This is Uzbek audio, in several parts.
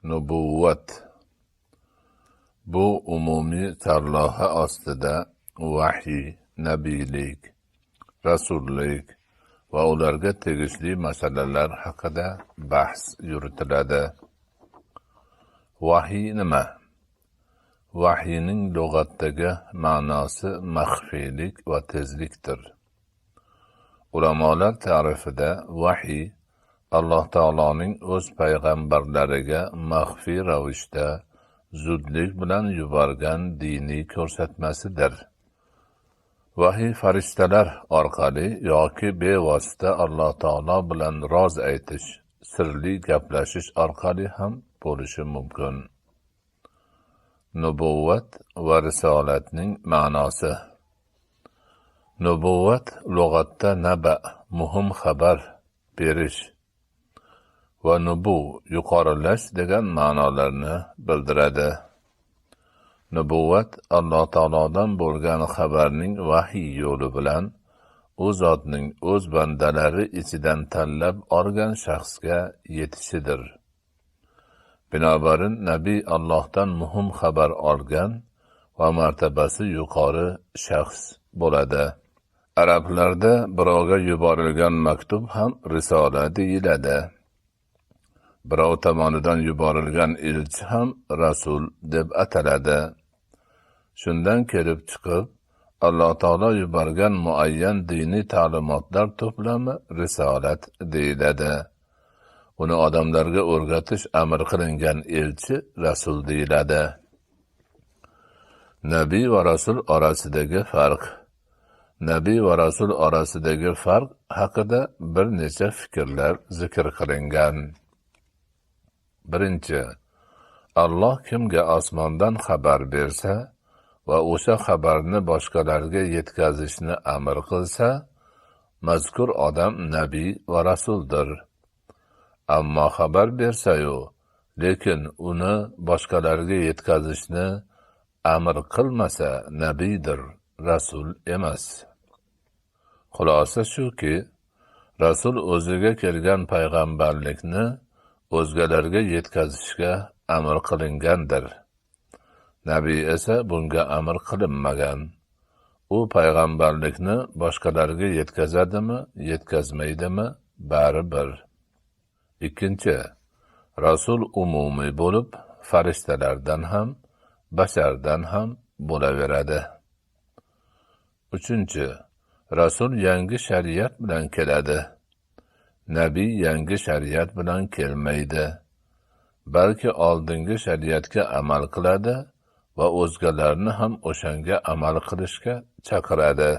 Nubuvvat. Bu umumiy sarlavha ostida vahiy, nabiylik, rasullik va ularga tegishli masalalar haqida bahs yuritiladi. Vahiy nima? Vahiyning lug'atdagi ma'nosi maxfiylik va tezlikdir. Ulamolar ta'rifida vahiy Alloh taoloning o'z payg'ambarlariga maxfiy ravishda zudlik bilan yuborgan diniy ko'rsatmasidir. Vahiy farishtalar orqali yoki bevosita Alloh taolo bilan roz aytish, sirli gaplashish orqali ham bo'lishi mumkin. Nubuvvat va risolatning ma'nosi. Nubuvvat lug'atda naba, muhim xabar berish va nubu yuqorilash degan ma'nolarni bildiradi. Nubuvvat Alloh taolodan bo'lgan xabarning vahiy yo'li bilan u zotning o'z bandalari ichidan tanlab olgan shaxsga yetishidir. Binobarin, nabiy Allohdan muhim xabar olgan va martabasi yuqori shaxs bo'ladi. Arablarda birovga yuborilgan maktub ham risola deyiladi. Birov tomonidan yuborilgan elchi ham rasul deb ataladi. Shundan kelib chiqib, Alloh taolo yuborgan muayyan diniy ta'limotlar to'plami risolat deyiladi. Uni odamlarga o'rgatish amr qilingan elchi rasul deyiladi. Nabiy va rasul orasidagi farq. Nabiy va rasul orasidagi farq haqida bir necha fikrlar zikr qilingan. Birinchi, Alloh kimga osmondan xabar bersa va o'sha xabarni boshqalarga yetkazishni amr qilsa, mazkur odam nabiy va rasuldir. Ammo xabar bersa-yu, lekin uni boshqalarga yetkazishni amr qilmasa, nabiydir, rasul emas. Xulosa shuki, rasul o'ziga kelgan payg'ambarlikni o'zgalarga yetkazishga amr qilingandir. Nabiy esa bunga amr qilinmagan. U payg'ambarlikni boshqalarga yetkazadimi, yetkazmaydimi, baribir. Ikkinchi, rasul umumiy bo'lib, farishtalardan ham, bashardan ham bo'laveradi. Uchinchi, rasul yangi shariat bilan keladi. Nabiy yangi shariat bilan kelmaydi, balki oldingi shariatga amal qiladi va o'zgalarni ham o'shanga amal qilishga chaqiradi.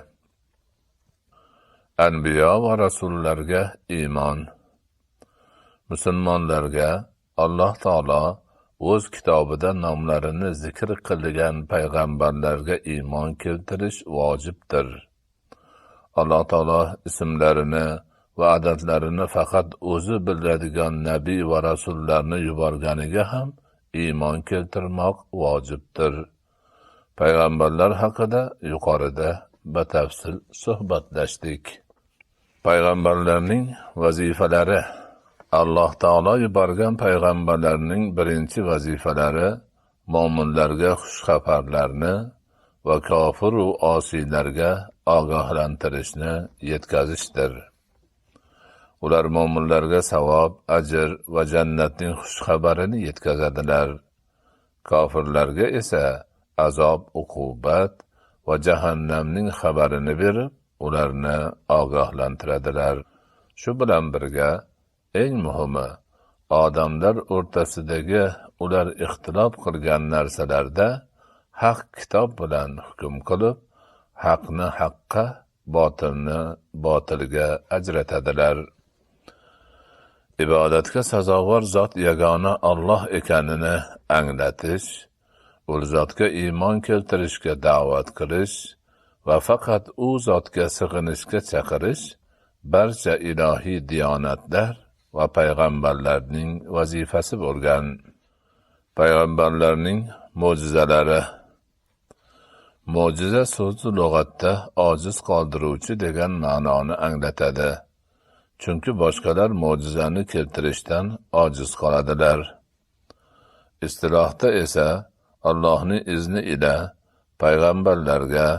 Anbiyo va rasullarga iymon. Musulmonlarga Alloh taolo o'z kitobida nomlarini zikr qilgan payg'ambarlarga iymon keltirish vojibdir. Alloh taolo ismlarini va adadlarini faqat o'zi biladigan nabiy va rasullarni yuborganiga ham iymon keltirmoq vojibdir. Payg'ambarlar haqida yuqorida batafsil suhbatlashdik. Payg'ambarlarning vazifalari. Alloh taolo yuborgan payg'ambarlarning birinchi vazifalari mo'minlarga xushxabarlarni va kofir va osiylarga ogohlantirishni yetkazishdir. Ular mo'minlarga savob, ajr va jannatning xushxabarini yetkazadilar. Kofirlarga esa azob, uqubat va jahannamning xabarini berib, ularni ogohlantiradilar. Shu bilan birga, eng muhimi, odamlar o'rtasidagi ular ixtilof qilgan narsalarda haq kitob bilan hukm qilib, haqni haqqa, botilni botilga ajratadilar. Ibodatga sazovor zot yagona Alloh ekanini anglatish, u zotga iymon keltirishga da'vat qilish va faqat u zotga sig'inishga chaqirish barcha ilohiy diyonatlar va payg'ambarlarning vazifasi bo'lgan. Payg'ambarlarning mo'jizalari. Mo'jiza so'zi lug'atda ojiz qoldiruvchi degan ma'noni anglatadi. Chunki boshqalar mo'jizani keltirishdan ojiz qoladilar. Istilohda esa Allohning izni ila payg'ambarlarga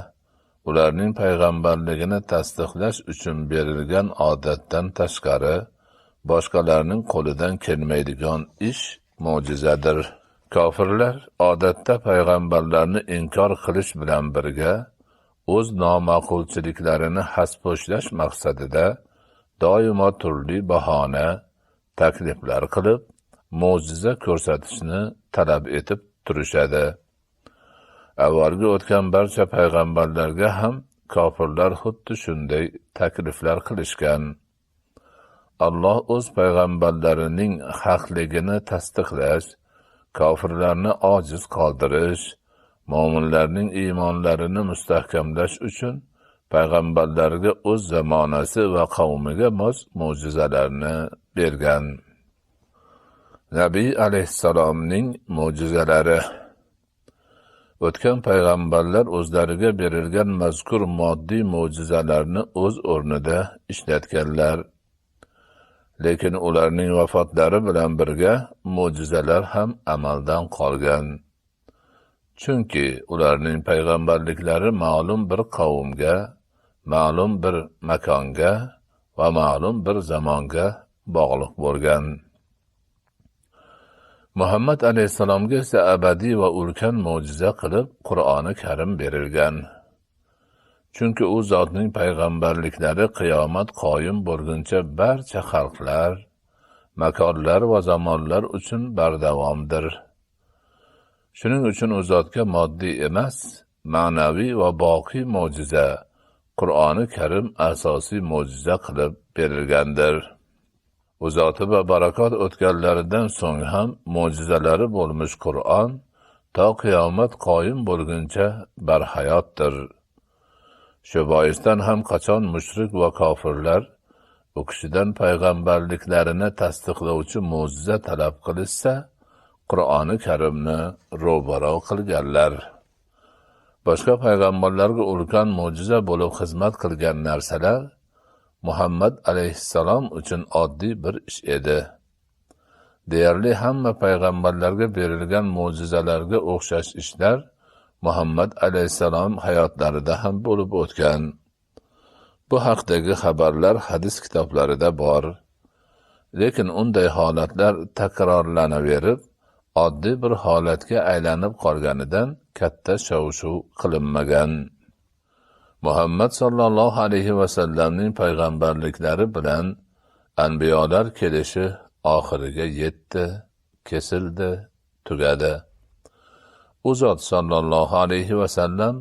ularning payg'ambarligini tasdiqlash uchun berilgan odatdan tashqari boshqalarning qo'lidan kelmaydigan ish mo'jizadir. Kofirlar odatda payg'ambarlarni inkor qilish bilan birga o'z noma'qulchiliklarini haspo'shlash maqsadida doimo turli bahona, takliflar qilib, mo'jiza ko'rsatishni talab etib turishadi. Avvalgi o'tgan barcha payg'ambarlarga ham kofirlar xuddi shunday takliflar qilishgan. Alloh o'z payg'ambarlarining haqligini tasdiqlash, kofirlarni ojiz qoldirish, mo'minlarning iymonlarini mustahkamlash uchun payg'ambarlarga o'z zamonasi va qavmiga mos mo'jizalarni bergan. Nabiy alayhissalomning mo'jizalari. O'tgan payg'ambarlar o'zlariga berilgan mazkur moddiy mo'jizalarni o'z o'rnida ishlatganlar. Lekin ularning vafotlari bilan birga mo'jizalar ham amaldan qolgan. Chunki ularning payg'ambarliklari ma'lum bir qavmga, ma'lum bir makonga va ma'lum bir zamonga bog'liq bo'lgan. Muhammad alayhissalomga esa abadiy va ulkan mo'jiza qilib Qur'oni Karim berilgan. Chunki u zotning payg'ambarliklari qiyomat qoyim bo'lguncha barcha xalqlar, makonlar va zamonlar uchun bardavomdir. Shuning uchun u zotga moddiy emas, ma'naviy va boqiy mo'jiza Qur'oni Karim asosiy mo'jiza qilib berilgandir. U zoti va barakot o'tganlaridan so'ng ham mo'jizalari bo'lmish Qur'on to qiyomat qoyim bo'lguncha barhayotdir. Shu boisdan ham qachon mushrik va kofirlar u kishidan payg'ambarliklarini tasdiqlovchi mo'jiza talab qilishsa, Qur'oni Karimni ro'baro qilganlar. Boshqa payg'ambarlarga ulkan mo'jiza bo'lib xizmat qilgan narsalar Muhammad alayhissalom uchun oddiy bir ish edi. Deyarli hamma payg'ambarlarga berilgan mo'jizalarga o'xshash ishlar Muhammad alayhissalom hayotlarida ham bo'lib o'tgan. Bu haqdagi xabarlar hadis kitoblarida bor. Lekin unday holatlar takrorlanaverib, oddiy bir holatga aylanib qolganidan katta shov-shuv qilinmagan. Muhammad sallallohu alayhi va sallamning payg'ambarliklari bilan anbiyolar kelishi oxiriga yetdi, kesildi, tugadi. U zot sallallohu alayhi va sallam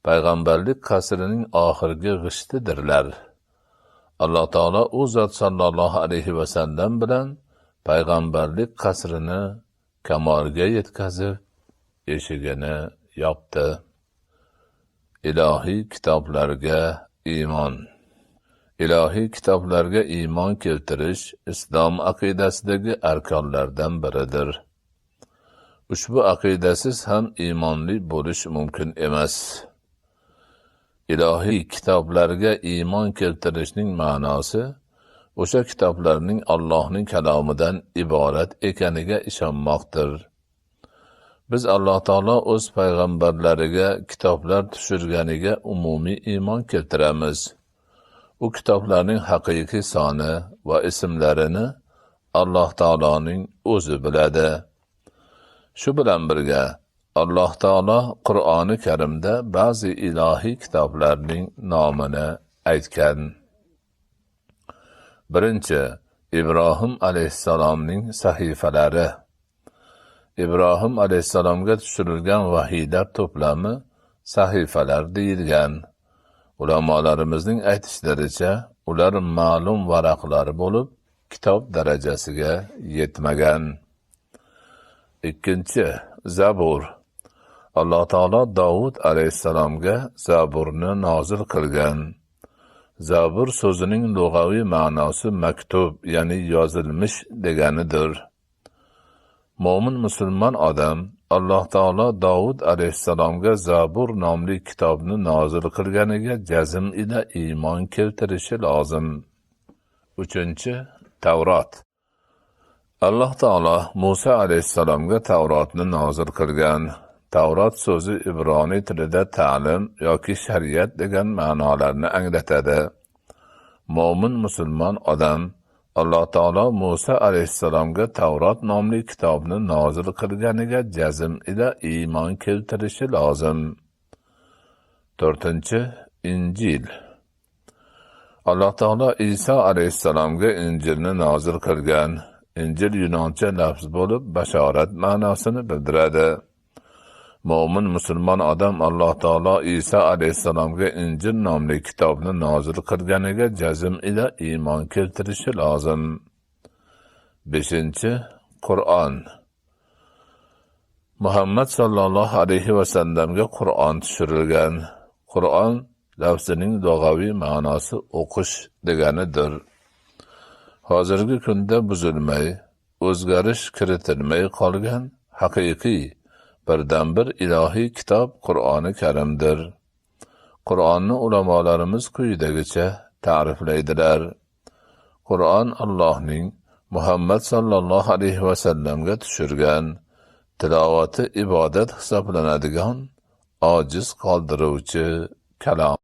payg'ambarlik qasrining oxirgi g'ishtidirlar. Alloh taolo u zot sallallohu alayhi va sallam bilan payg'ambarlik qasrini kamolga yetkazib, eshigini yopdi. Ilohiy kitoblarga iymon. Ilohiy kitoblarga iymon keltirish islom aqidasidagi arkonlardan biridir. Ushbu aqidasiz ham iymonli bo'lish mumkin emas. Ilohiy kitoblarga iymon keltirishning ma'nosi o'sha kitoblarning Allohning kalomidan iborat ekaniga ishonmoqdir. Biz Alloh taolo o'z payg'ambarlariga kitoblar tushirganiga umumiy iymon keltiramiz. U kitoblarning haqiqiy soni va ismlarini Alloh taoloning o'zi biladi. Shu bilan birga Alloh taolo Qur'oni Karimda ba'zi ilohiy kitoblarning nomini aytgan. Birinchi, Ibrohim alayhissalomning sahifalari. Ibrohim alayhissalomga tushirilgan vahiylar to'plami sahifalar deyilgan. Ulamolarimizning aytishlaricha, ular ma'lum varaqlar bo'lib, kitob darajasiga yetmagan. Ikkinchi, Zabur. Alloh taolo Davud alayhissalomga Zaburni nozil qilgan. Zabur so'zining lug'aviy ma'nosi maktub, ya'ni yozilmish deganidir. Mo'min musulmon odam Alloh taolo Davud alayhissalomga Zabur nomli kitobni nozil qilganiga jazm ila iymon keltirishi lozim. Uchinchi, Tavrot. Alloh taolo Musa alayhissalomga Tavrotni nozil qilgan. Tavrot so'zi ibroniy tilida ta'lim yoki shariat degan ma'nolarni anglatadi. Mo'min musulmon odam Alloh taolo Musa alayhissalomga Tavrot nomli kitobni nozil qilganiga jazm ila iymon keltirishi lozim. 4. Injil. Alloh taolo Iso alayhissalomga Injilni nozil qilgan. Injil yunoncha lafz bo'lib, bashorat ma'nosini bildiradi. Mo'min musulmon odam Alloh taolo Iso alayhissalomga Injil nomli kitobni nozil qilganiga jazm ila iymon keltirishi lozim. 5. Qur'on. Muhammad sallallohu alayhi va sallamga Qur'on tushirilgan. Qur'on lafzining lug'aviy ma'nosi o'qish deganidir. Hozirgi kunda buzilmay, o'zgarish kiritilmay qolgan haqiqiy birdan-bir ilohiy kitob Qur'oni Karimdir. Qur'onni ulamolarimiz quyidagicha ta'riflaydilar. Qur'on Allohning Muhammad sallallohu alayhi va sallamga tushirgan, tilovati ibodat hisoblanadigan, ojiz qoldiruvchi kalom.